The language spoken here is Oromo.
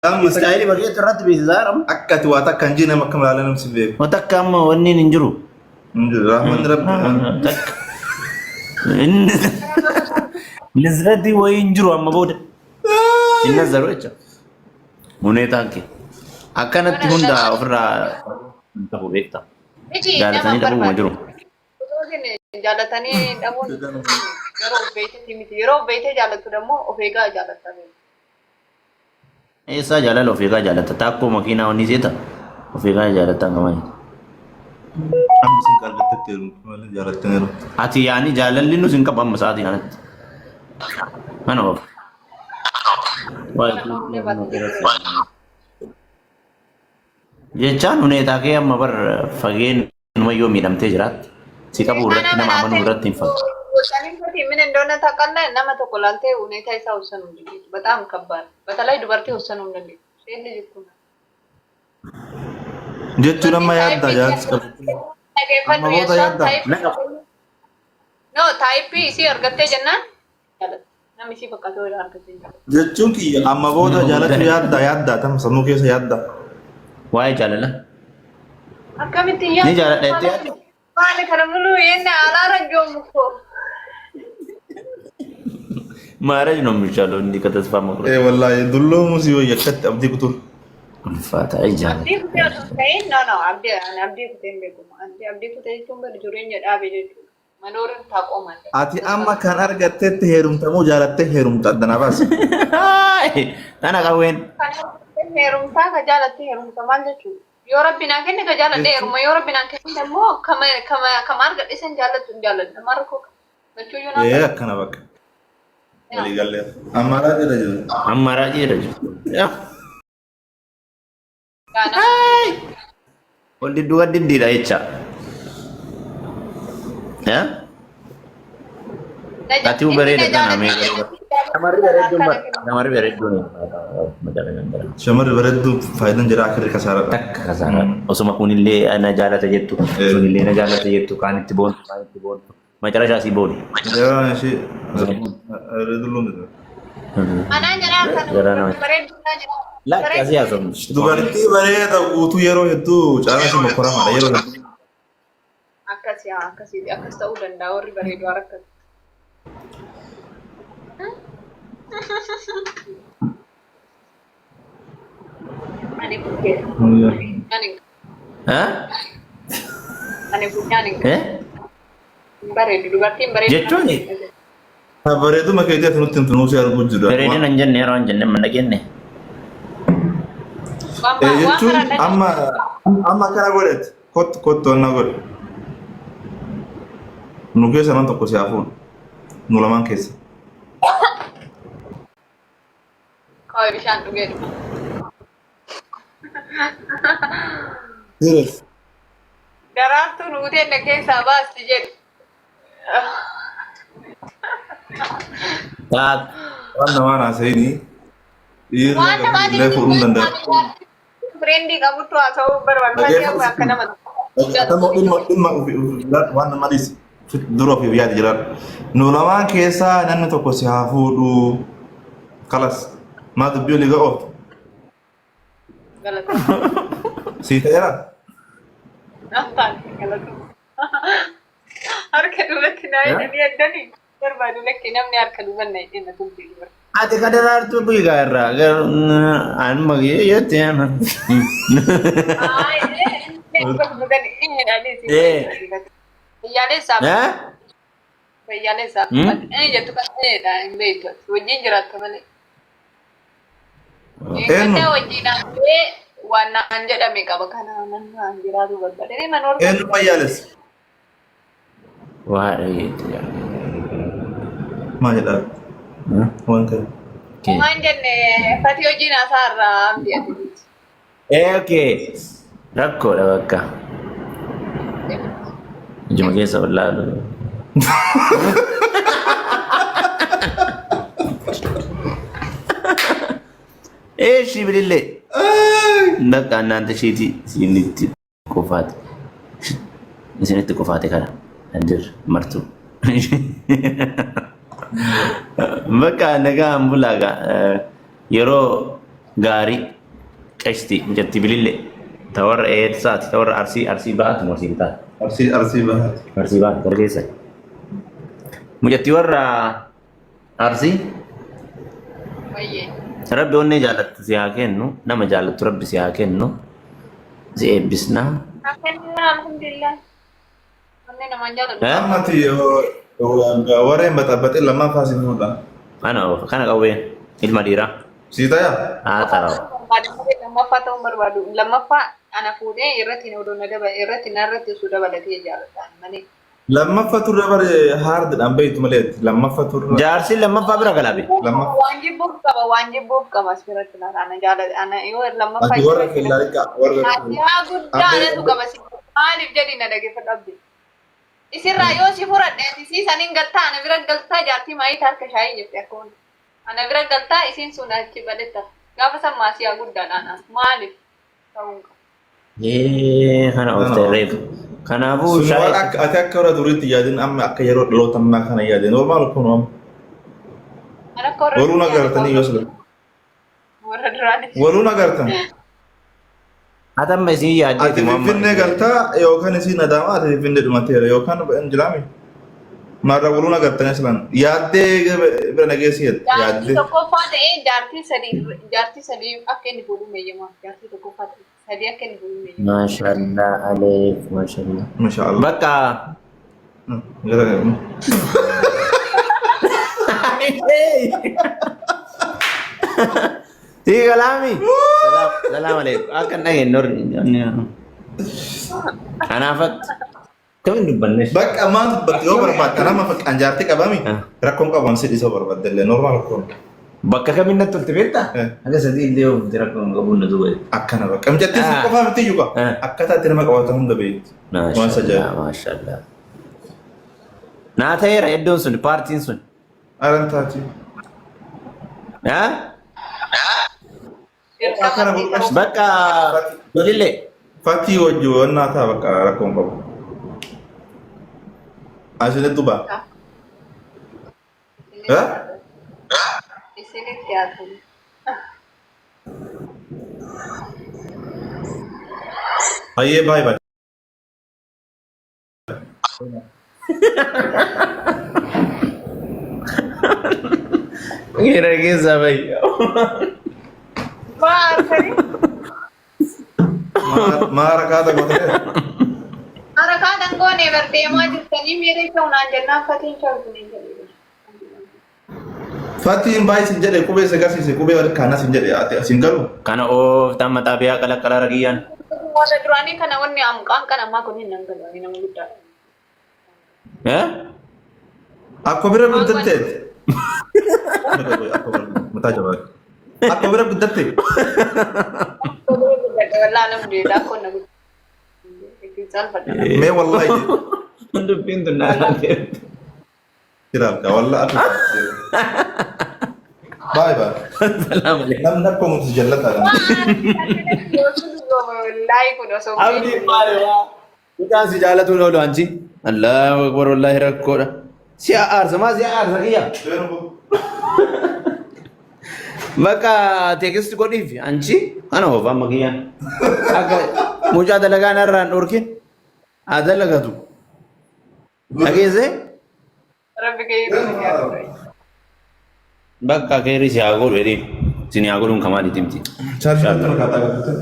Amma Istaayilii bageetu irratti beeksisaa jedhamu. Akka ati waa takka hin jenne nama akkam ilaalan namni si beeku. Wa takka amma wanni hin jiru. Hin jiru. Rahmanni Rabbi. Takka. Nizrati wayii hin jiru amma booda. Hin nazaru jecha. Huneetaan kee. Akkanatti hunda ofirraa hin ta'u beekta. Miti nama Jaalatanii dhabuuma barbaadu. jiru. Osoo isin jaalatanii dhabuun yeroo of beeytetti miti. Yeroo of beeytee jaalattu immoo of eegaa jaalatta. Eessaa jaalala of eegaa jaalatta? Taakkoo makiinaa wanni seeta of eegaa jaalatta hanga maali? Amma isin qal'attetti heerumtu malee jaalattanii heerumtu. Ati yaani jaalalli nus hin qabu amma sa'aatii kanatti. Mana of. Jechaan huneetaa kee amma bar fageen numayyoo miidhamtee jiraatte. Si qabuu irratti nama amanuu irratti hin faggu. ወሳኔ ምን እንደሆነ ታውቃለህ? nama tokko laaltee ሁኔታ isaa ወሰኑ እንዴት በጣም ከባድ በተለይ dubartii ወሰኑ እንዴት ሴት ልጅ እኮ ናት። Jechuun amma yaadda jaalatis qabu. Amma booda yaadda. No, type isii argattee jennaan namni isii fakkaatu argattee jennaan. Jechuun kiyya amma booda jaalachuu yaadda yaadda tam sammuu keessa yaadda. Waa'ee jaalala. Akkamitti Ni jaaladha jettee yaadda? Maali kana muluu yenne alaara joom እኮ ማረጅ ነው የሚሻለው እንዲህ ከተስፋ መቁረጥ። Ee wallaahi dulloomuu si wayya akkatti abdii kutuun. Ulfaata ay jaalala. Abdii kutee osoo hin ta'in, no, no, abdii ani abdii kutee hin beeku. Ani abdii kutee jechuun bari jireenya dhaabe jechuudha. Manoorin taaqooman. Ati amma kan argattetti heerumtamoo jaalattee heerumta adda naa baasi. Tana qawween. Kan heerumtaa ka jaalattee heerumta maal jechuudha? Yoo rabbi naa kenne ka jaaladhe heeruma, yoo rabbi naa kenne immoo kama kama kama argadhe san jaallattu hin jaalladha. Nama rakkoo qabu. Lachuu naa Ee akkana bakka. Walii gallee. Ammaadhaa jedha jiru. Ammaraa jira jiru. Gaana. Wal didduu wal diddiidha jecha. Ati bareeda kana mee shamarri bareedduun bara shamarri bareedduun Shamarri bareedduu faayidaan jira akirri kasaaradha. Takka kasaaraa osuma kunillee na jaalata jettu sunillee na jaalata jettu kaanitti boontu kaanitti boontu macarashaa sii booni. Jaraan ishee dulluun Anaan jedhaa kan Jaraa nama. bareedduu naa jedhaa. Lakki asii haasofnu. Dubartii bareeda guutuu yeroo hedduu caalaa ishee mokkoramaadha yeroo hedduu. Akkasii haa akkasii akkas ta'uu danda'a warri bareedu haa rakkatu. Ani bukkee. Ani ani bukkee hin bareedu dubartiin bareedu. Jechuun Bareeduma keetii ati nutti himtu nuusi arguu jiru. Bareedina hin jenne yeroo hin jenne mana kenne. Waan waan Jechuun karaa amma amma akkana godhet kottu kottu onnaa godhe. Nu keessa nam tokko si haa fuudhu. Nu lamaan keessa. Kawai bishaan dhugee dhufa. Serious. Daraartuun uteen na keessaa baasti jedhu. Taat. Waan namaan haasa'ini dhiirri Waan namaatiin illee fuudhuu hin danda'u. Friend qabuttu haasa'uu barbaadu. Akka nama Dhimma dhimma dhimma ofii waan nama dhiisi dura ofiif yaadi jiraadhu. Nu lamaan keessaa namni tokko si haa fuudhu. Kalas maa dubbii olii ga'oo Galatoo. sii ta'eera. Afaan galatoo. Harka duubatti naa hidhanii addanii barbaadu lakki namni harka duuban na hidhee na tumte dubartii. Ati ka daraartuu biigaa irraa anuma jettee. Fayyaalessaaf fayyaalessaaf jettu kan ta'edha hin beektu wajjin jiraatta malee. Eenyu? Eeggaddaa wajjin haasa'ee waan naan jedhame qaba kana nan jiraatu barbaade. Manoor Eenyu fayyaalessa? Waa dhageetti. Maal jedhaa? Waan ta'e. Waan jenne fatii hojiin haasaa irraa hambi ati. Okay. Rakkoodha bakka. Ijuma keessa wallaalu. Eeshi bilillee. Bakka እናንተ sheetii isinitti qofaate. Isinitti qofaate kana. Andir martuu. Bakka nagaa bulaa yeroo Gaarii qeshti mucattii bilillee ta warra eessaati ta warra arsii arsii ba'aati moo arsii lixaati? Arsii arsii bahaati. Arsii ba'aati gara keessa. Mucattii warra arsii Baay'ee. Rabbi onnee jaalattu si haa kennu nama jaalattu rabbi si haa kennu si eebbisna. Alhamdulillah alhamdulillah. Onnee namaan jaaladhu. Eh? Ammati warreen baxabaxee lammaffaa si fuudha. Kana oofa kana qawween ilma dhiiraa Sii tayaa? haa xarawa. Lammaffaa ta'uu barbaadu. Lammaffaa ana fuudhee irratti odoo na daba irratti narratti osoo dabalatee jaalladha malee. Lammaffaa turre bare haardidhaan beektu malee lammaffaa turre. Jaarsi lammaffaa bira galaabe. Lammaffaa. Waan jibbuuf qaba waan jibbuuf qaba as biratti laata ana jaalladha ana yoo lammaffaa Ati warra kellaa warra. Yaa guddaa anatu qaba si maaliif jedhi na dhageeffadhu abdi. Isirraa yoo si furadhe ati sii saniin galtaa ana bira galtaa jaartii maayii harka shaayii jette akka hundi. Ana bira galtaa isiin sun achi badetta. Gaafa san maasiyaa guddaadha anaaf maaliif ta'uu hin qabu. Ee kana of ta'e reefu. Kanaafuu Sun waan shaayii akka ati akka warra duriitti yaadin amma akka yeroo dhaloota ammaa kana yaadin normaal kun amma. Ana akka warra Waluun agartanii yoo sila. warra duraanii. Waluun agartan. Ati amma isin yaaddeeti Ati moo amma Finfinnee galtaa yookaan isiin Adaamaa ati Finfinnee dhumateera yookaan hin jiraami. Maarra waluun agartanii silan yaaddee bira nageessi jette Jaartii yaaddee. tokkoffaa ta'ee jaartii sadii akka inni fuudhu meeyyamaa. Jaartii tokkoffaa ta'ee sadii akka inni fuudhu meeyyamaa. Maashaallah aleek maashaallah. Masha Allah. Bakka Sii galaami. Salaam aleekum. Akka hin dhageenye horri. Kanaafatti. Kamiin dubbanne? Bakka maal dubbatte yoo barbaadde nama fakkaan jaartii qabami rakkoon qabu si dhiisoo barbaadde illee normaal kun Bakka kamiin natti tolte beektaa? Haga sadii illee yoo fufte rakkoon hin qabu na duuba. Akkana bakka mijattii si qofaa miti iyyuu qaba akkaataa itti nama qabatan hunda beekti. Waan sa Maashaallah jedhu. maashaallah. Naa ta'eera iddoon sun paartiin sun. Aran taati. Haa? Akkana godhu. Bakka bilillee. Fatii wajji wannaa ta'a bakka rakkoon qabu. Asinitti duba. Eh? Isinitti haa ta'u. Hayyee baay'ee baay'ee. Dhiira keessaa fayyaa. Maal ta'e? Maa rakaata gootee? Harakaa dangoonee bar deemaa jirtanii miira isa hunaan jennaan fatiin caaltu ni jedhe. Fatiin baay'ee sin jedhe qubee si agarsiise qubee warri kaana sin jedhe ati asin galu. Kana ooftaan mataa biyaa qalaqqalaa ragiyyaan. Warra duraanii kana wanni amqaan kan ammaa kun hin nangalu ani nama guddaadha. Eh? Akkoo bira guddatteet. Mataa jabaa. Akkoo bira guddatte. Wallaa alhamdulillah akkoo na guddatte. Mee wallahi Dubbiin tun naa laalteerti. jiraadha wallahi ati. Baay'ee baay'ee. Salaam alaikum. Namni akka mutu jallataadha. Wallaahi kun osoo Abdiin maali waa? Mucaan si jaalatuun oolu anchi. Allahu akbar wallaahi rakkoodha. Si aarsa maa si aarsa kiyya. Bakka teekist godhiif anchi kana oofa amma kiyya. Akka mucaa dalagaa narraan dhorkin haa dalagatu. Dhageessee? Rabbi keeyyuu si haa godhu. Bakka keerri si haa godhu jedhee isin haa godhuun kamaaliiti miti. Chaarjii kan kana kaataa gaafate.